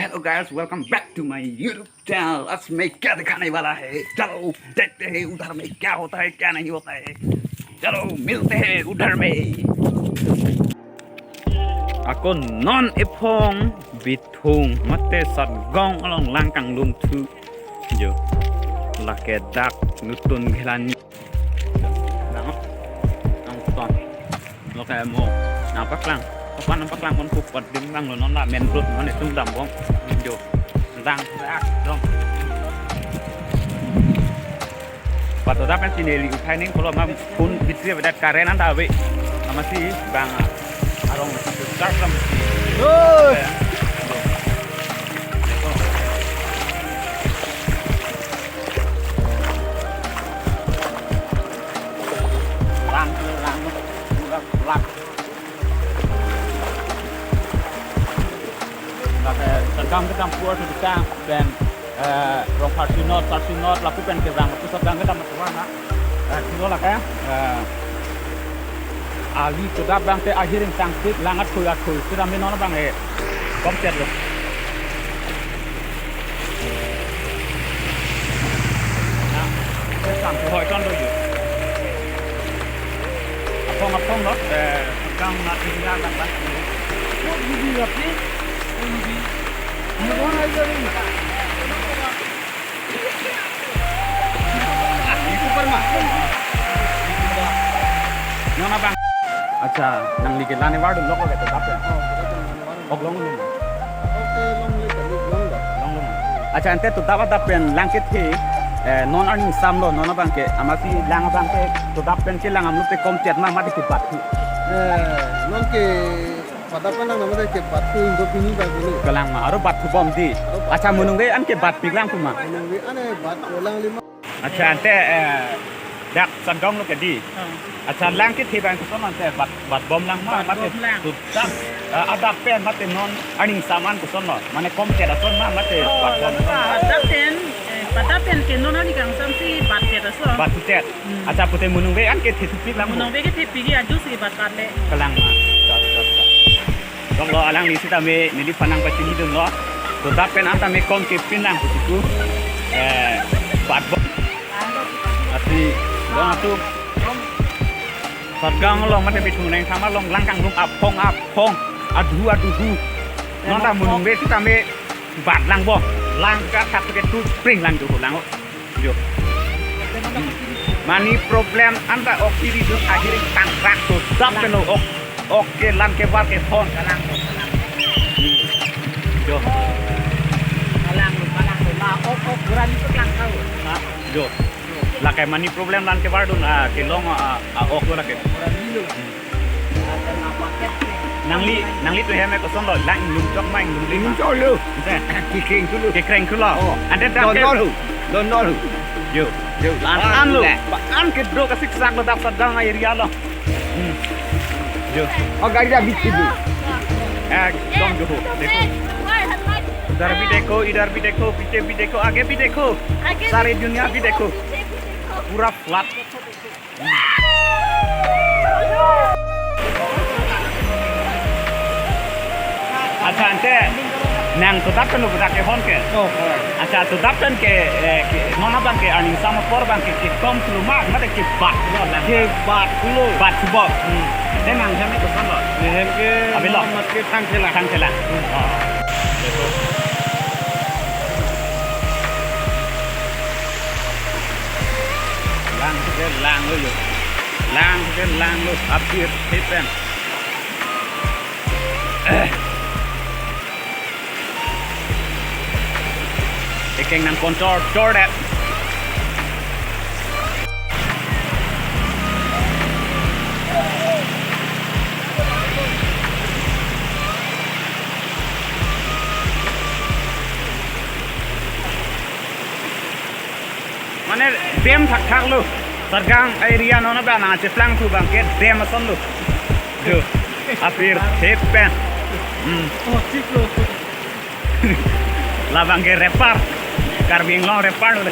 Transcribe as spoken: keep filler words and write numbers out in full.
Hello guys, welcome back to my YouTube channel. आज मैं क्या दिखाने वाला है? चलो देखते हैं उधर में क्या होता है, क्या नहीं होता है। चलो मिलते हैं उधर में। Ako non ephong Bithung mate Satgaon along lang kanglum thu. Jo. Lake dak nutun ghelani. Nang, nang ton. Lake mo nangpaklang. Kapan nangpaklang pon pu pat dim lang lo, non la main road mane tum dam bom. Jo. Lang dak dong. Pato dak kan sini li uthai ning kalau mam phone bitri bedak karen anta ave. Nama si bang arong besar lam. Oi. Lang, lang, lang, lang. Lake Satgaon kedam puar tu kita pen, eh, rong parsi not, parsi not, lapu pen kerang, lapu Satgaon kedam puar na. Eh, silo lake, eh, ali kedap abang te ahiring sangsit, lang athui athui, sira me non abang e, komchet lo. Apong apong lo, eh, kang mati dia kan, kan. Nona bang. Accha, nangli ke lane wardun lok lok ke to dap pen. Oh, kita jangan wardun. Ok longlum. Ok longle tadi longlo. Longlum. Accha, ante to dap adap pen lang kethe, eh, non arni ingsamlo, non abang ke, amatsi lang abang ke, to dap pen kelang amlo te komchet ma mate kebat thu. Eh, non ke pada pen lang nama ke bat thu indo pini bagi ni. Kelang ma, aro bat thu bom di. Aro bat. Accha, monung ve an ke batpik lang kuma. Monung ve an e bat ko lang lima. Accha, ante, eh, dak Satgaon lo ke di. Hmm. Accha, lang kethe abang koson ante bat, bat bom lang ma, bat mate bom lang. To dap, eh, adap pen mate non arni ingsaman koson lo. Mane komchet ason ma mate. Oh, bat bom. Lalu adap pen, eh, adap pen ke non arni kangsam si batchet ason. Batchet. Hmm. Accha, pute monung ve an kethe thupik lang. Monung ve kethe pik ajo si bat bat le. Kelang ma. Dap, dap, dap. Dong lo alangli sitame neliphan nangpachinidun lo. To dap pen an tame kom kepin lang pusi tu. Eh, bat bom. Lasi dong atu. Satgaon along mate Bithung neng sama along lang kanglum apong apong. Aduhu aduhu. Non ta monung ve sitame bat lang bo. Lang kathak ke tu spring lang duhu lang. Jo. Money problem anta ok kiri dun ahiring tangkrak to dap pen ok, ok ke lang kebar kethon. Kalang, kalang. Jo. Kalang, kalang, ma ok, ok, berani tu kalang kau. Jo. Lake money problem lang kebar dun, ah, kelong, ah, ah, ok lake. Nangli, nangli tu hem e koson lo, lang inglum chok ma inglum lima. Inglum chok lo. Ante. Kekreng thu lo. Kekreng thu lo. Oh. Ante dak ke. Don nol hu. Don nol hu. Jo. Jo. An, an lo. An ke dro kasik sak lo dak Satgaon area lo. Hmm. Jo. Oh, gari dah bit tu. Ekdom jo ho. Dekho. Idhar bhi dekho, idhar bhi dekho, piche bhi dekho, aage bhi dekho. Aage bhi dekho. Sari duniya bhi dekho. Piche bhi dekho. Pura flat. Accha, ante nang to dap pen lo dak kehon ke? Oh, oh. Accha, to dap pen ke, eh, ke, non abang ke arni ingsamon apor abang ke, kekom thu lo ma, mate kebat lo lang. Kebat lo. Bat thu bo. Hmm. Ante nang hem e koson lo? Ne hem ke avelo. Mat ke Thangthela. Thangthela. Hmm. Oh. Lang ke lang lo jo. Lang ke lang lo, apir hepen. Ekeng nangpon chor chor det. Mane dam thakthak lo. Satgaon area non abang nangcheplang thu abang ke dam ason lo. Jo. Apir thep pen. Hmm. Oh, chik lo. Labang ke rapper. Karbi Anglong rapper lo.